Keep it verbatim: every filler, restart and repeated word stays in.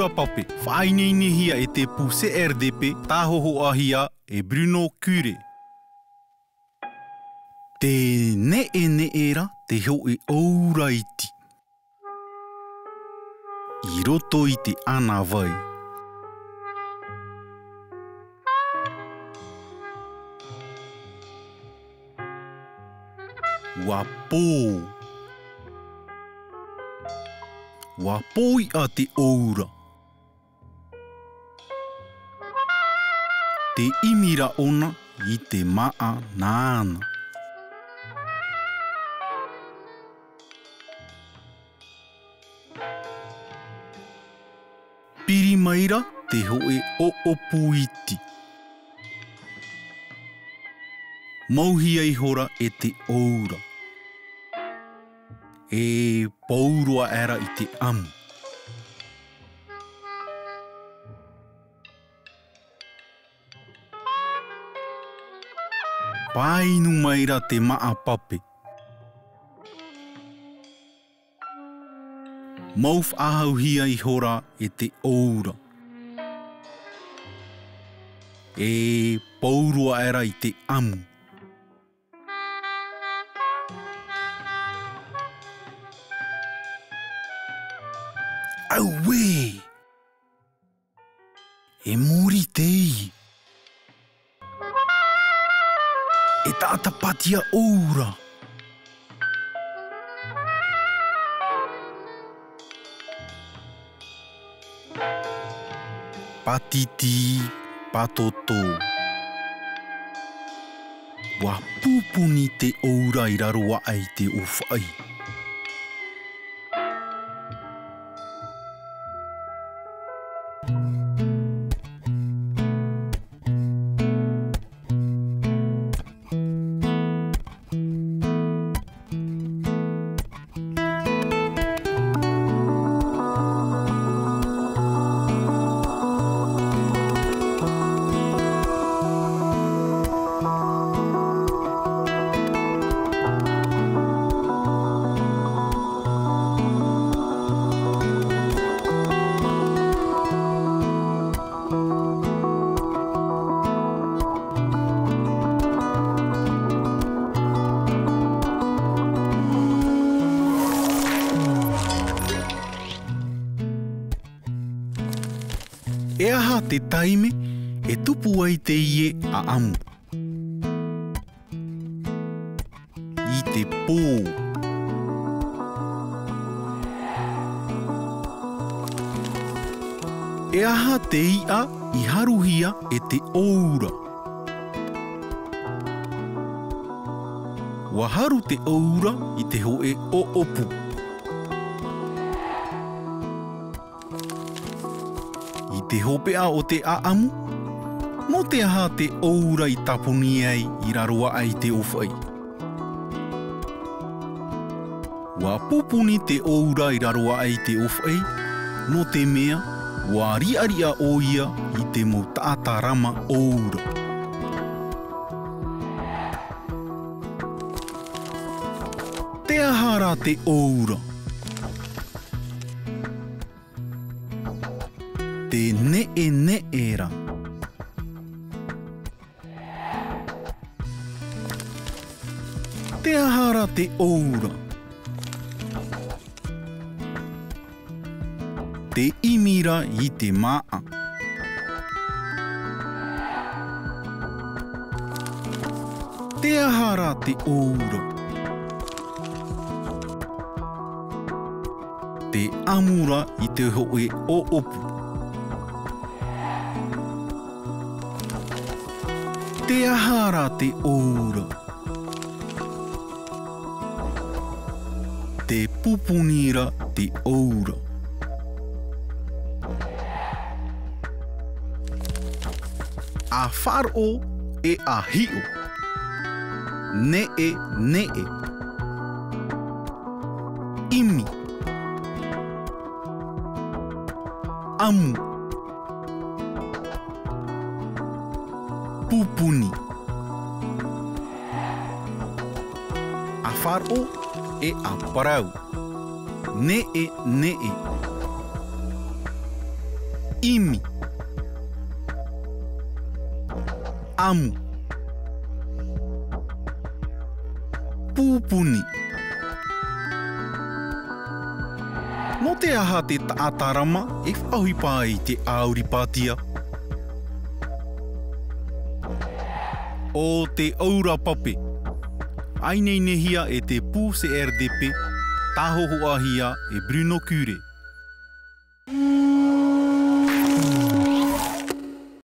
ʻohipa pape, faʻaineinehia e te pū C R D P, tāhōhoʻahia e Bruno Curé. Tē neʻeneʻe ra te hōʻē ʻōura iti i roto i te ʻānāvai. ʻUa pō. ʻUa pōiʻa te ʻōura. Tē ʻimi ra ʻōna i te māʻa nāna. Piri mai ra te hōʻē ʻoʻopu iti. Mauhia ihora e te ʻōura. E pou roa aʻera i te ʻamu. Pāinu mai ra te māʻa pape. Mau faʻahouhia ihora e te ʻōura. E pou roa aʻera i te ʻamu. Auē! E mōrī te ī. E taʻata pātia ʻōura. Pātiti, pātoto. ʻUa pupuni te ʻōura i raro aʻe i te ʻōfaʻi. E aha te taime e tupu ai teie ʻaʻamu? I te pō. E aha te iʻa i haruhia e te ʻōura? ʻUa haru te ʻōura i te hōʻē ʻoʻopu. I te hopeʻa o te ʻaʻamu, nō te aha te ʻōura i tāpuni ai i raro aʻe i te ʻōfaʻi? ʻUa pupuni te ʻōura i raro aʻe i te ʻōfaʻi, nō te mea, ʻua riʻariʻa ʻoia i te mau taʻata rama ʻōura. Te aha rā te ʻōura? Tē neʻeneʻe ra. Te aha rā te ʻōura? Tē ʻimi ra i te māʻa. Te aha rā te ʻōura? Tē ʻamu ra i te hōʻē ʻoʻopu. Te aha rā te ʻōura? Tē pupuni ra te ʻōura. ʻA faʻaroʻo e ʻa hiʻo. Neʻeneʻe. ʻImi. ʻAmu. Pupuni. ʻA faʻaroʻo e ʻa parau. Neʻeneʻe. ʻImi. ʻAmu. Pūpuni. Nō te aha te taʻata rama e faʻaʻohipa ai i te ʻauri pātia? ʻO te ʻaura pape. ʻAineinehia e te pū C R D P, tāhōhoʻahia e Bruno Curé.